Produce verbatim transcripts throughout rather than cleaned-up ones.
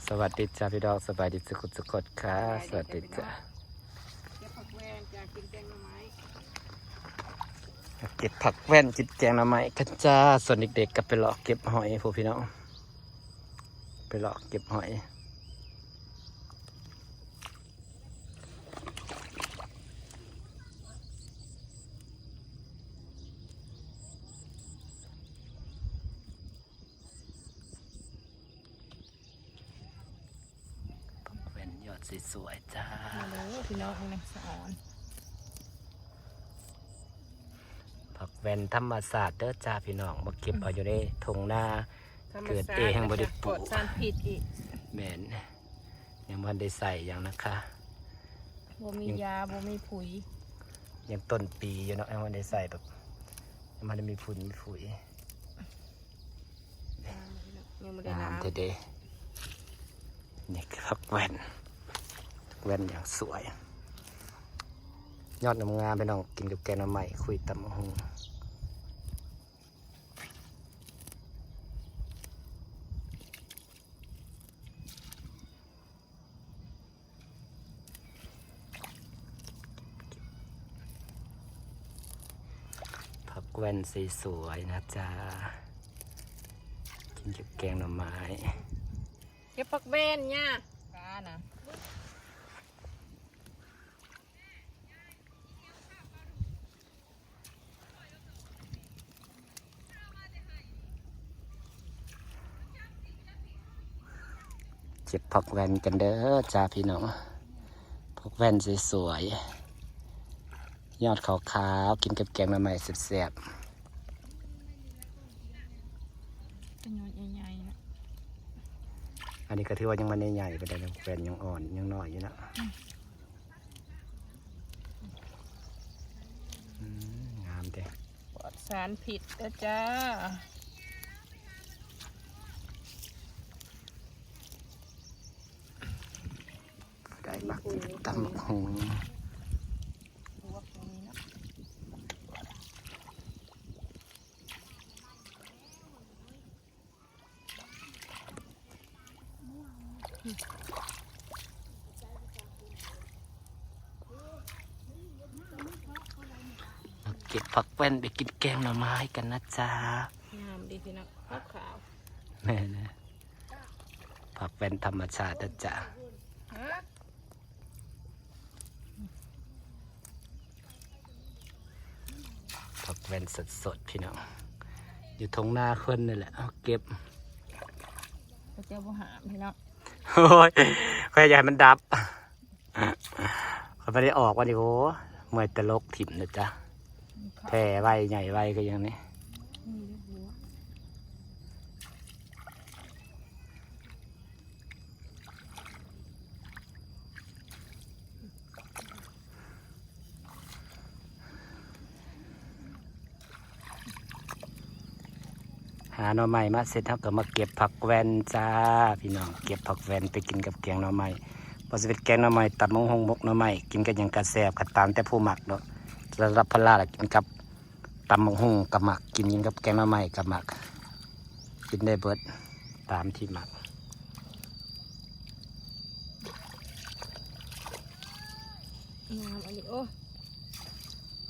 สวัสดีจ้าพี่น้อง สบายดีทุกคนทุกคนค่ะ สวัสดีจ้า เก็บผักแว่นจ้า กินแกงหน่อไม้ เก็บผักแว่นกินแกงหน่อไม้กันจ้า ส่วนเด็กๆก็ไปเลาะเก็บหอยพวกพี่น้อง ไปเลาะเก็บหอย ผักแว่นยอดสวยๆจ้า มาเลยพี่น้องนางสะออน ผักแว่นธรรมชาติเด้อจ้าพี่น้อง มาเก็บเอาอยู่ในทุ่งนา ธรรม เกิด ชาติ เองบ่ได้ปลูก ปลอดสารพิษอีก แม่น ยังบ่ทันได้ใส่หยังนะคะ บ่มียาบ่มีปุ๋ย ยังต้นปีอยู่เนาะ ยังบ่ได้ใส่แบบ ยังบ่ได้มีฝุ่นมีปุ๋ย ยังบ่ได้ งาม ล้าง เท่เด้ นี่คือผักแว่น ผักแว่นอย่างสวย ยอดงามๆพี่น้อง กินกับแกงหน่อไม้ คุยตำบักหุ่ง ผักแว่นสวยๆนะจ๊ะ กินกับแกงหน่อไม้ เก็บผักแว่นเนี่ยกานะ เก็บผักแว่นกันเด้อจ้าพี่น้อง ผักแว่นสวยๆ ยอดขาวๆ กินกับแกงหน่อไม้แซ่บ เป็นยอดใหญ่ๆนะ ๆ อันนี้ก็ถือว่ายังบ่ได้ใหญ่ปานใดนะ ผักแว่นยังอ่อนยังน้อยอยู่นะ อืม งามเด้ ปลอดสารพิษนะจ้า ได้มักตำบักหุ่ง บวกตรงนี้เนาะ เก็บผักแว่นไปกินแกงหน่อไม้กันนะจ๊ะ งามดีพี่น้องขาว แม่นะ ผักแว่นธรรมชาตินะจ๊ะ ๆฮะ ผักแว่นสดๆพี่น้อง อยู่ทุ่งนาคนนี่แหละ เอาเก็บ ก็เจ้าบ่หามพี่น้อง โอ้ย ค่อยอยากให้มันดับ เขาไม่ได้ออกวันนี้ โอ้ เมื่อยตลกถิ่มนะจ๊ะ แผ่ไวใหญ่ไวก็ยังนี่ นี่เรียกบัว หาหน่อไม้มาเสร็จเราก็มาเก็บผักแว่นจ้า พี่น้อง เก็บผักแว่นไปกินกับแกงหน่อไม้ บ่สิเป็นแกงหน่อไม้ ตำบักหุ่ง หมกหน่อไม้ กินกับหยังกะแซ่บ ก็ตามแต่ผู้มักเนาะ สำหรับพลาล่ะกินกับตำบักหุ่งก็มัก กิน กินกับแกงหน่อไม้ก็มัก กินได้เบิดตามที่มัก งามอันนี้ โอ้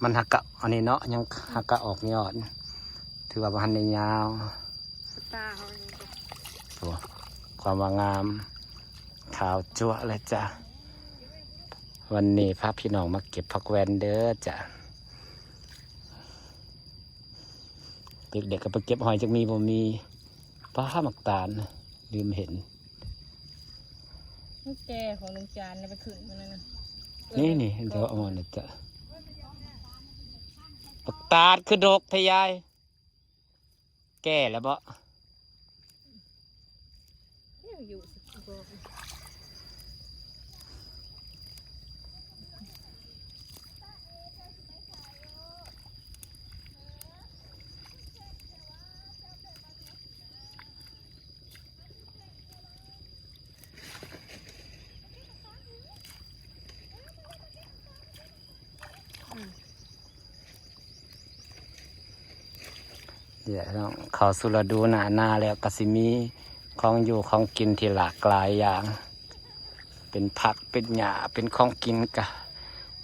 มันหากะ อันนี้เนาะ ยังหากะออกยอด ถือว่าบ่ทันได้ยาว ตาเขาเนี่ย โอ้ ความว่างาม ขาวจั๊วะเลยจ้ะ วันนี้พาพี่น้องมาเก็บผักแว่นเด้อจ้ะ เด็กๆก็ไปเก็บหอยจักมีบ่มี ป้าหมากตาล ลืมเห็น นี่แกของลุงจานเนี่ยไปขึ้นมันนั่นน่ะ นี่นี่เดี๋ยวเอามาเลยจ้ะ หมากตาลคือดกแท้ยาย แก่แล้วบ่ ยังอยู่สิบอก เดี๋ยวเนาะ เข้าสู่ฤดูหน้าหนาวแล้วก็สิมี ของอยู่ของกินที่หลากหลายอย่าง เป็นผัก เป็นหญ้า เป็นของกินกะ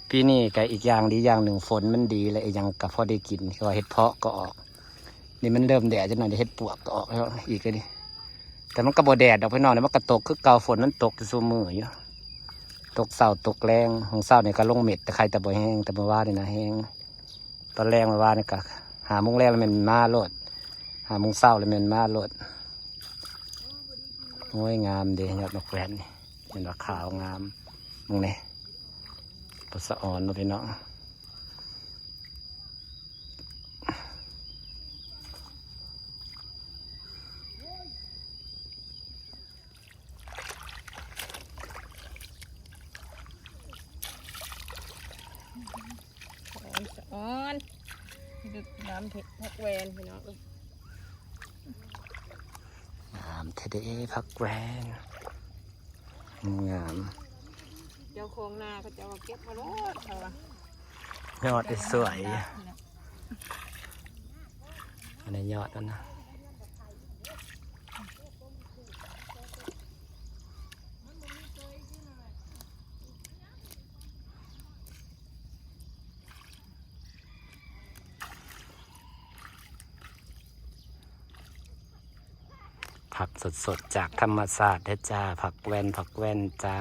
ปีนี้กะอีกอย่างดีอย่างหนึ่ง ฝนมันดี และอีกอย่างกะพอได้กิน คือว่าเห็ดเผาะก็ออก นี่มันเริ่มแดดจักหน่อย เห็ดปวกก็ออกแล้วอีกแล้วนี่ แต่มันก็บ่แดดดอกพี่น้อง เดี๋ยวมันก็ตกคือเก่า ฝนมันตกอยู่ซุมื้ออยู่ ตกเช้าตกแลง ของเช้านี่ก็ลงเม็ด แต่ไคแต่บ่แฮง แต่เมื่อวานนี่นะแฮง ตอนแลงเมื่อวานนี่ก็ ห้าโมงแลงแล้วแม่นมาโลด ห้าโมงเช้าแล้วแม่นมาโลด โอ้ย งามเด้ ยอดหมากแวนนี่ เห็นว่าขาวงาม มึงนี่ ปลาสะออนเนาะพี่น้อง สะออน นี่คือน้ำผักแวนพี่น้อง งามแท้เด้ผักแวน งาม เจ้าของนาเขาเจ้าว่าเก็บมาโลดเขาว่า ยอดสวย อันนี้ยอดมันนะ ผักสดๆจากธรรมชาติเด้อจ้า ผักแว่น ผักแว่นจ้า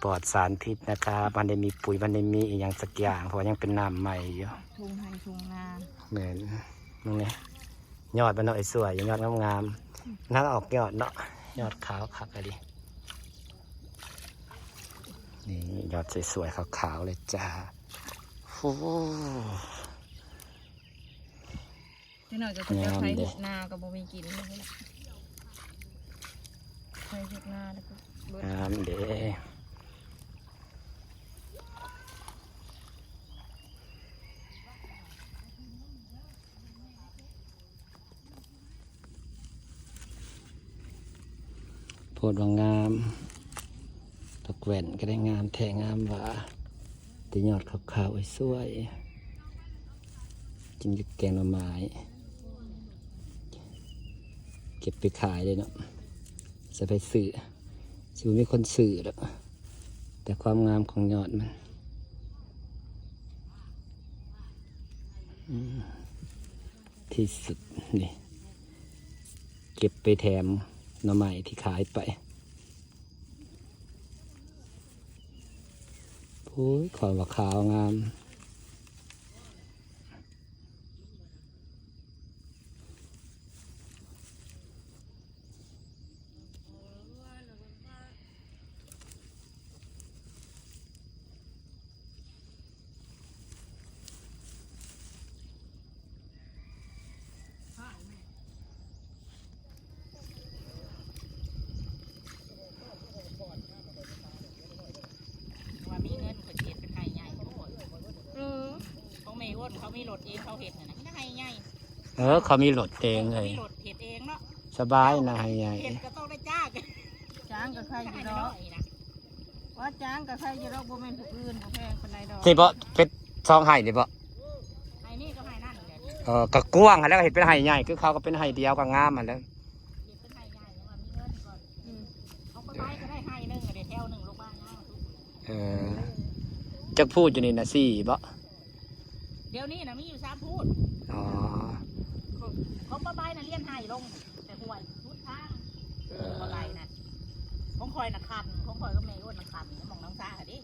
ปลอดสารพิษนะครับ มันได้มีปุ๋ย มันได้มีอีหยังสักอย่าง เพราะว่ายังเป็นน้ำใหม่อยู่ ทุ่งไร่ทุ่งนา แม่น มึงนี่ ยอดมันเนาะไอ้สวย ยอดงามๆ นั่นออกยอดเนาะ ยอดขาวคักอะดิ นี่ยอดสวยๆขาวๆเลยจ้า โอ้โห จักหน่อยก็เขาเจ้าไถเฮ็ดนาก็บ่มีกินเลย ไถเฮ็ดนาแล้วก็เบิด งามเด้ โพดว่างาม ผักแว่นก็ได้งามแท้งามหวา แต่ยอดขาวๆไอ้สวย กินกับแกงหน่อไม้ เก็บไปขายเลยเนาะ สิไปซื้อ สิบ่มีคนซื้อดอก แต่ความงามของยอดมัน อืม ที่สุดนี่ เก็บไปแถมหน่อไม้ที่ขายไป โอ้ย ขอว่าขาวงาม ว่ามีเงินเขาเฮ็ดเป็นไร่ใหญ่โพด เออ ของแม่อ้วนเขามีรถเองเขาเฮ็ดน่ะนะ มีแต่ไร่ใหญ่ เออ เขามีรถเองเลย มีรถเฮ็ดเองเนาะ สบายนะไร่ใหญ่ เฮ็ดก็ต้องได้จ้าง จ้างก็ใครอยู่ดอก ไร่น้อยนะ ว่าจ้างก็ใครอยู่ดอก บ่แม่นผู้อื่น บ่แพงปานใดดอก สิบ่เป็นสองไร่นี่บ่ ไร่นี่ก็ไร่นั่นแหละ เออ ก็กว้างหั้นแหล้ว เฮ็ดเป็นไร่ใหญ่ คือเขาก็เป็นไร่เดียวก็งามหั้นแหล้ว เฮ็ดเป็นไร่ใหญ่แล้วว่ามีเงินก่อน อืม เขาก็ไปก็ได้ไร่หนึ่งก็ได้แถวหนึ่งลูกบ้านเฮา เออ จักพูดอยู่นี่นะ สี่บ่ เดี๋ยวนี้นะมีอยู่สามพูด อ๋อ ของ ของป้าใบน่ะเลี้ยงไร่ลง แต่ห้วยสุดทาง เออ บ่ไหลนะ ของข่อยน่ะคัน ของข่อยกับแม่อ้วนน่ะคัน หม่องน้องซ่าเด้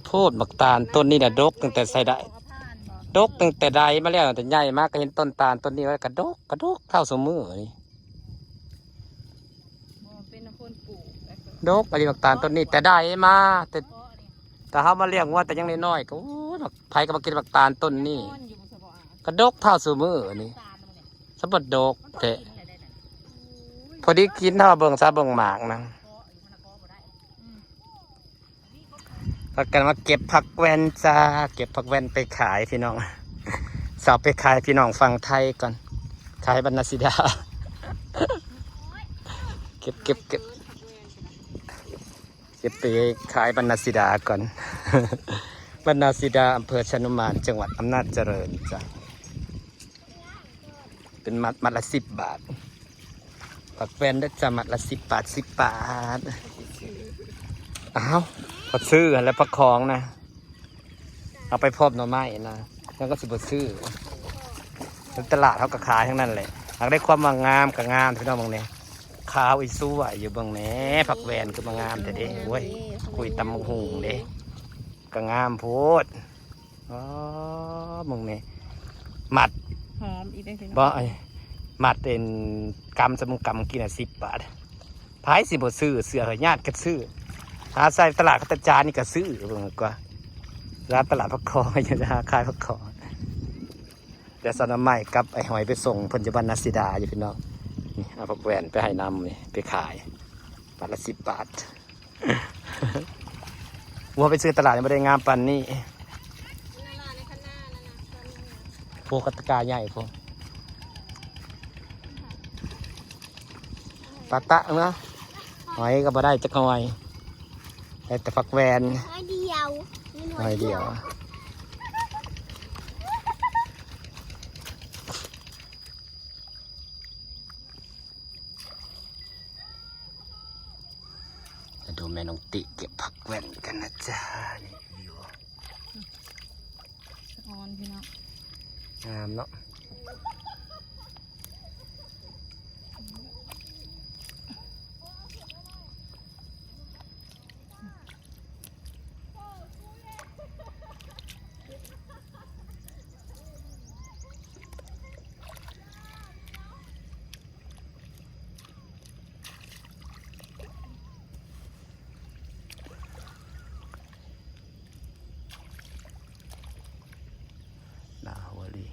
โพดหมากตาลต้นนี่น่ะดกตั้งแต่ใส่ได้ ดกตั้งแต่ใดมาแล้ว แต่ใหญ่มากก็เห็นต้นตาลต้นนี้ไว้กระดก กระดกเท่าซุมื้อนี่ บ่เป็นคนปลูก ดกอันนี้หมากตาลต้นนี้แต่ใดมา แต่ แต่เฮามาเลี้ยงวัวแต่ยังน้อยๆก็ โอ้ย บัก ไผก็มากินหมากตาลต้นนี้ นอนอยู่บ่สบาย กระดกเท่าซุมื้อนี่ ตาลมันเนี่ย สะบัดดกแท้ กินอะไรได้นั่น พอดีกินเท่าเบิ่งซะเบิ่งหมากนะ เกาะอยู่มันเกาะบ่ได้ อืม พากันมาเก็บผักแว่นจ้า เก็บผักแว่นไปขายพี่น้อง สาวไปขายพี่น้องฝั่งไทยก่อน ขายบรรณสีดา เก็บ เก็บ เก็บ เก็บไปขายบรรณสีดาก่อน บรรณสีดา อำเภอชนุมาน จังหวัดอำนาจเจริญจ้ะ เป็นมัด มัดละสิบบาท ผักแว่นได้อจ้ะ มัดละสิบบาท สิบบาท อ้าว ก็ซื้อแล้วผักของนะ เอาไปพร้อมหน่อไม้นะ แล้วก็สิบ่ซื้อ แล้วตลาดเขาก็ขายทั้งนั้นแหละ หากได้ความว่างามก็งามพี่น้องเบิ่งนี่ ขาวอีสวยอยู่เบิ่งแหน่ ผักแว่นคือมางามแท้เด้ โอ้ย คุยตำบักหุ่งเด้ ก็งามโพด อ๋อ มึงนี่ มัด หอมอีกได้อพี่น้อง บ่ ไอ้ มัดเป็นกำ สมุนกำกินอ่ะ สิบบาท ไผสิบ่ซื้อ เสื้อก็ญาติก็ซื้อ หาใส่ตลาดเขาตะจานนี่ก็ซื้อ เบิ่งกว่า ร้านตลาดผักคอ อยู่หาขายผักคอ เดี๋ยวสาวน้ำใหม่กับไอ้หอยไปส่งเพิ่นอยู่บ้านนาสีดาอยู่พี่น้อง นี่ เอาผักแว่นไปให้นำนี่ ไปขาย บาทละสิบบาท วัวไปซื้อตลาดยังบ่ได้งามปานนี้ พวกกะตะกร้าใหญ่พวก ปลาตะเนาะ หอยก็บ่ได้จักหอย ได้แต่ผักแว่น หน่อยเดียว หน่อยเดียว มาดูแม่น้องติเก็บผักแว่นกันนะจ๊ะ นี่วิว สะออนพี่น้อง งามเนาะ นาหัวลี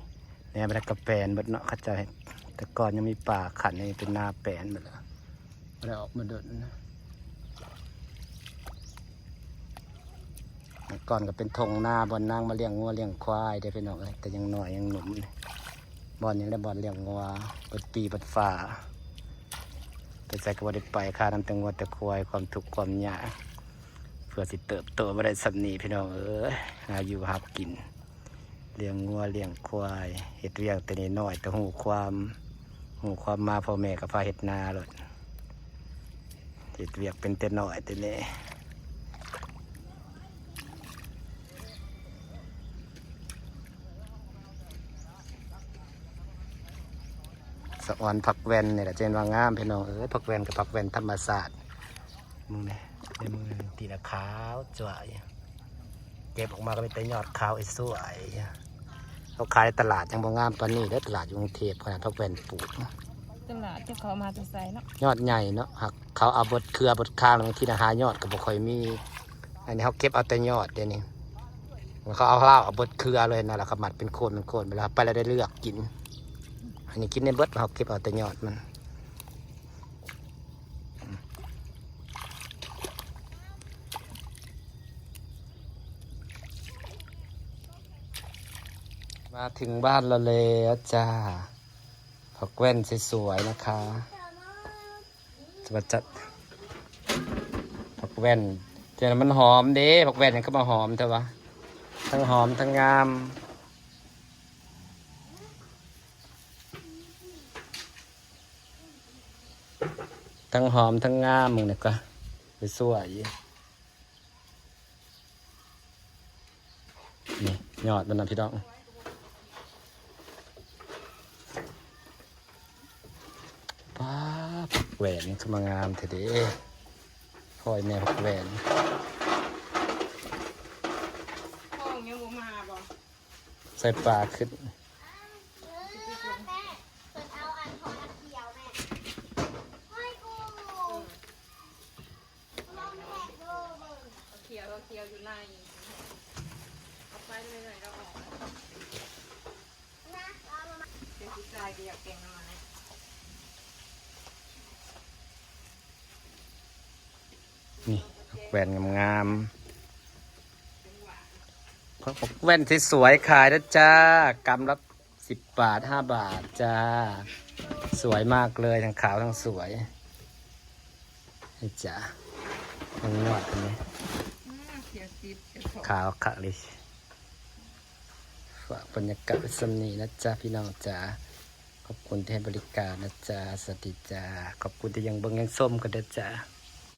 แนวมันกะแปนเบิดเนาะ เขาเจ้าเฮ็ด แต่ก่อนยังมีป่าขัน นี่เป็นนาแปนเบิดแล้ว บ่ได้ออกมาโดนนะ เมื่อก่อนก็เป็นท่งนา บ่อนนางมาเลี้ยงงัวเลี้ยงควายเด้อพี่น้องเอ้ย แต่ยังน้อยยังหนุ่ม บ่อนนี้แหละบ่อนเลี้ยงงัว เบิดปีเบิดฟ้า ไปไสก็บ่ได้ไป ค่านำแต่งัวแต่ควาย ความทุกข์ความยาก เพื่อสิเติบโตมาได้ส่ำนี้พี่น้องเอ้ย หาอยู่หากิน เลี้ยงงัวเลี้ยงควาย เฮ็ดเวียกแต่น้อยๆ แต่ฮู้ความ ฮู้ความมา พ่อแม่ก็พาเฮ็ดนาโลด เฮ็ดเวียกเป็นแต่น้อยแต่นี้ สะออนผักแว่นนี่แหละ เจนว่างามพี่น้องเอ้ย ผักแว่นกับผักแว่นธรรมชาติ มึงเนี่ย ในมือตีละขาวจ้วย เก็บออกมาก็เป็นแต่ยอดขาวไอ้สวย เขาขายตลาดยังบ่งามปานนี้เด้อ ตลาดอยู่กรุงเทพฯ ขนาดผักแว่นปลูก ตลาดที่เขามาแต่ไสเนาะ ยอดใหญ่เนาะ หากเขาเอาเบิดเครือเบิดคาง บางทีนะหายอดก็บ่ค่อยมี อันนี้เขาเก็บเอาแต่ยอดเดี๋ยวนี้ เขาเอาลาวเอาเบิดเครือเลยนะ แล้วก็มัดเป็นโคนเป็นโคนไป แล้วไปแล้วได้เลือกกิน อันนี้กินในเบิด เขาเก็บเอาแต่ยอดมัน มาถึงบ้านเราแล้วจ้า ผักแว่นสวยๆนะคะ จะมาจัด ผักแว่น เจ้ามันหอมเด้ ผักแว่นยังก็มาหอมเถอะวะ ทั้งหอมทั้งงาม ทั้งหอมทั้งงาม มึงเนี่ยก็สวยๆ นี่ยอดมันนะพี่น้อง ป๊าด ผักแว่นคือมางามแท้เด้ พ่อยแม่ผักแว่น พ่อยังบ่มาบ่ ใส่ปลาขึ้น เพิ่นเอาอันของอันเขียวแม่ เฮ้ยกู ลองแทะดูเบิ่ง เขียว เขียวอยู่ใน เอาไปเลย เราออกแล้ว นะ เอามา เดี๋ยวสิกายก็อยากแกงหน่อไม้ นี่ ผักแว่นงามๆ ผักแว่นสวยๆ ขายนะจ้า กำละสิบบาท ห้าบาทจ้า สวยมากเลย ทั้งขาวทั้งสวย นี่จ้า ทั้งยอดอันนี้ อืม เขียวติดเขียวขาว ขาวคักเลย ฝากบรรยากาศไว้ส่ำนี้นะจ๊ะพี่น้องจ๋า ขอบคุณที่ให้บริการนะจ๊ะ สวัสดีจ้า ขอบคุณที่ยังเบิ่งยังชมกันด้วยจ้า